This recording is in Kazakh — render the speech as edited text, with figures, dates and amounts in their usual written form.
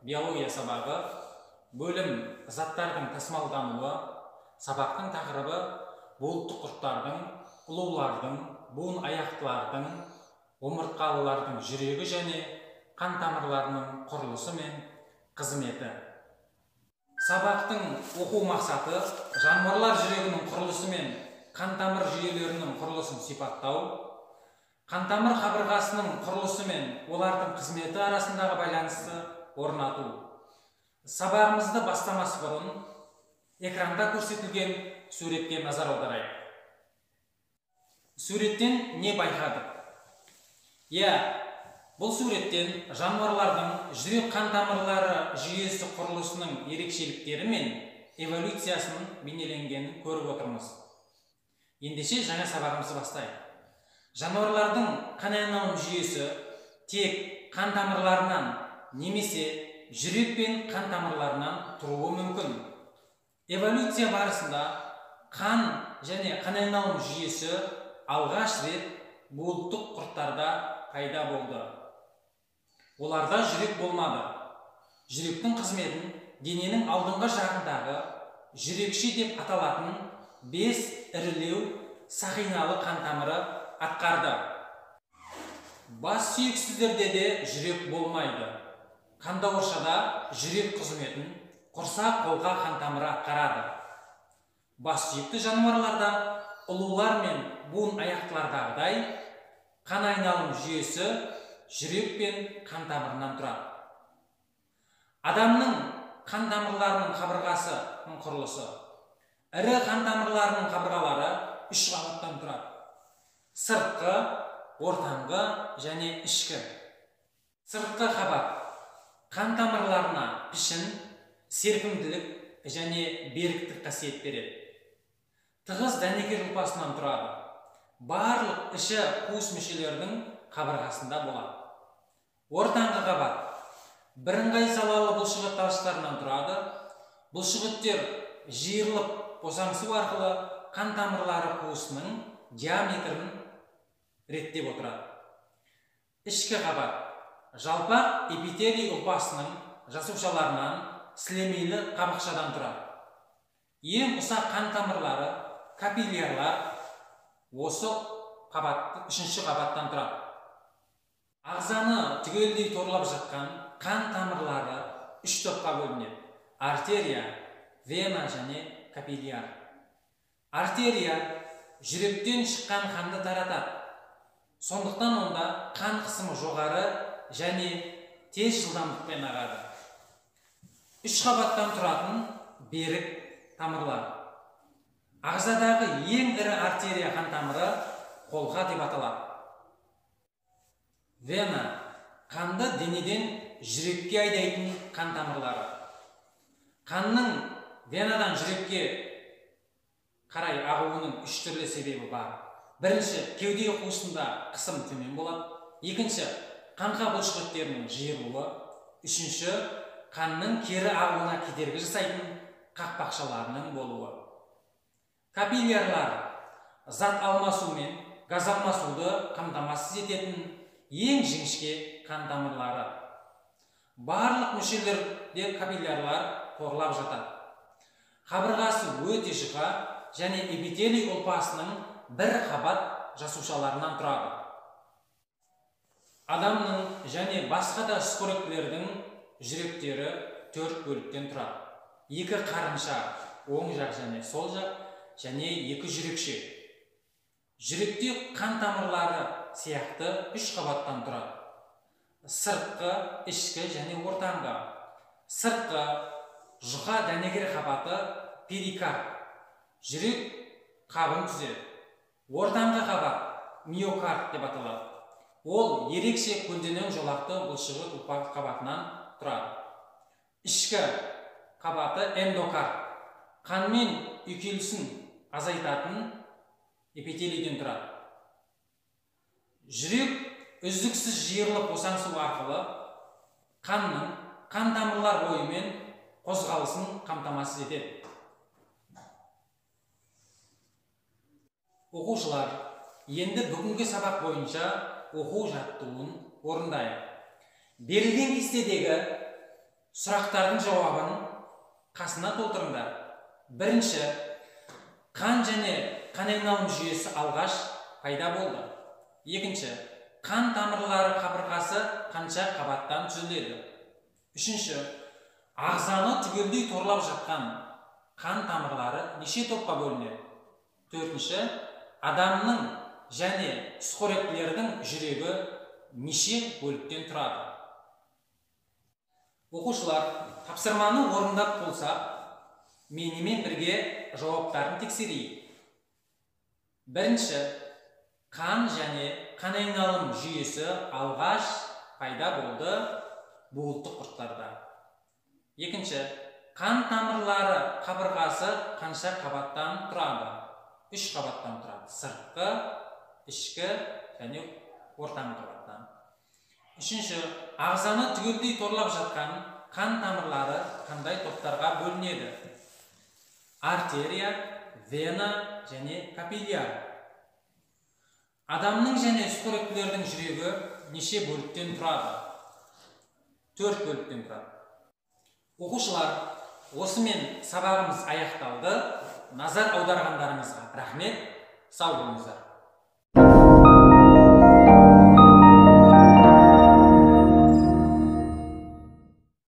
Биология сабағы, бөлім заттардың тасымалдануы, сабақтың тақырыбы буылтық құрттардың, ұлулардың, буын аяқтылардың, омыртқалылардың жүрегі және қан тамырларының құрылысы мен қызметі. Сабақтың оқу мақсаты жануарлар жүрегінің құрылысы мен қан тамыр жүйелерінің құрылысын сипаттау, қан тамыр қабырғасының құрылысы мен олардың қызметі арасындағы байланысты орнату. Сабағымызды бастамас бұрын экранда көрсетілген суретке назар аударайық. Суреттен не байқадық? Иә, бұл суреттен жануарлардың жүрек қан тамырлары жүйесі құрылысының ерекшеліктері мен эволюциясының бейнеленгенін көріп отырмыз. Ендеше жаңа сабағымызды бастайық. Жануарлардың қан айналым жүйесі тек қан тамырларынан немесе жүрек пен қан тамырларынан тұруы мүмкін. Эволюция барысында қан және қан айналым жүйесі алғаш рет буылтық құрттарда пайда болды. Оларда жүрек болмады. Жүректің қызметін дененің алдыңғы жағындағы жүрекше деп аталатын 5 ірілеу сақиналы қан тамыры атқарды. Бас сүйексіздерде де жүрек болмайды. Қандауыршада жүрек қызметін құрсақ қолқа қан тамыры атқарады. Бас сүйекті жануарларда ұлулар мен буын аяқтылардағыдай қан айналым жүйесі жүрек пен қан тамырынан тұрады. Адамның қан тамырларының қабырғасының құрылысы. Ірі қан тамырларының қабырғалары 3 қабаттан тұрады. Сыртқы, ортаңғы және ішкі. Сыртқы қабат қан тамырларына пішін, серпімділік және беріктік қасиет береді. Тығыз дәнекер ұлпасынан тұрады. Барлық іші қуыс мүшелердің қабырғасында болады. Ортаңғы қабат бірыңғай салалы бұлшықет талшықтарынан тұрады. Бұлшықеттер жиырылып босаңсу арқылы қан тамырлары қуысының диаметрін реттеп отырады. Ішкі қабат жалпақ эпителий ұлпасының жасушаларынан сілемейлі қабықшадан тұрады. Ең ұсақ қан тамырлары капиллярлар осы қабатты үшінші қабаттан тұрады. Ағзаны түгелдей торлап жатқан қан тамырлары 3 топқа бөлінеді. Артерия, вена және капилляр. Артерия жүректен шыққан қанды таратады. Сондықтан онда қан қысымы жоғары және тез жылдамдықпен ағады. 3 қабаттан тұратын берік тамырлар. Ағзадағы ең ірі артерия қан тамыры қолқа деп аталады. Вена қанды денеден жүрекке айдайтын қан тамырлары. Қанның венадан жүрекке қарай ағуының 3 түрлі себебі бар. Бірінші, кеуде қуысында қысым төмен болады. Екінші, қаңқа бұлшықеттерінің жиырылуы. Үшінші, қанның кері ағуына кедергі жасайтын қақпақшаларының болуы. Капиллярлар зат алмасу мен газ алмасуды қамтамасыз ететін ең жіңішке қан тамырлары. Барлық мүшелерде капиллярлар торлап жатады. Қабырғасы өте жұқа және эпителий ұлпасының бір қабат жасушаларынан тұрады. Адамның және басқа да сүқоректілердің жүректері 4 бөліктен тұрады. 2 қарынша, оң жақ және сол жақ, және 2 жүрекше. Жүректе қан тамырлары сияқты 3 қабаттан тұрады. Сыртқы, ішкі және ортаңғы. Сыртқы жұқа дәнекер қабаты перикард, жүрек қабын түзеді. Ортаңғы қабат миокард деп аталады. Ол ерекше көлденең жолақты бұлшықет ұлпа қабатынан тұрады. Ішкі қабаты эндокард, қанмен үйкелісін азайтатын эпителийден тұрады. Жүрек үздіксіз жиырылып босаңсу арқылы қанның қан тамырлар бойымен қозғалысын қамтамасыз етеді. Оқушылар, енді бүгінгі сабақ бойынша оқу жаттығуын орындайық. Берілген кестедегі Сұрақтардың жауабын қасына толтырыңдар. Бірінші, қан және қан айналым жүйесі алғаш пайда болды. Екінші, қан тамырлары қабырғасы қанша қабаттан түзіледі? Үшінші, ағзаны түгелдей торлап жатқан қан тамырлары неше топқа бөлінеді? Төртінші, адамның және сүтқоректілердің жүрегі неше бөліктен тұрады? Оқушылар, тапсырманы орындап болсақ, менімен бірге жауаптарын тексерейік. Бірінші, қан және қан айналым жүйесі алғаш пайда болды буылтық құрттарда. Екінші, қан тамырлары қабырғасы қанша қабаттан тұрады? 3 қабаттан тұрады. Сыртқы, ішкі және ортаңғы қабаттан. Үшінші, ағзаны түгелдей торлап жатқан қан тамырлары қандай топтарға бөлінеді? Артерия, вена және капилляр. Адамның және сүтқоректілердің жүрегі неше бөліктен тұрады? 4 бөліктен тұрады. Оқушылар, осымен сабағымыз аяқталды. Назар аударғандарыңызға рахмет. Сау болыңыздар.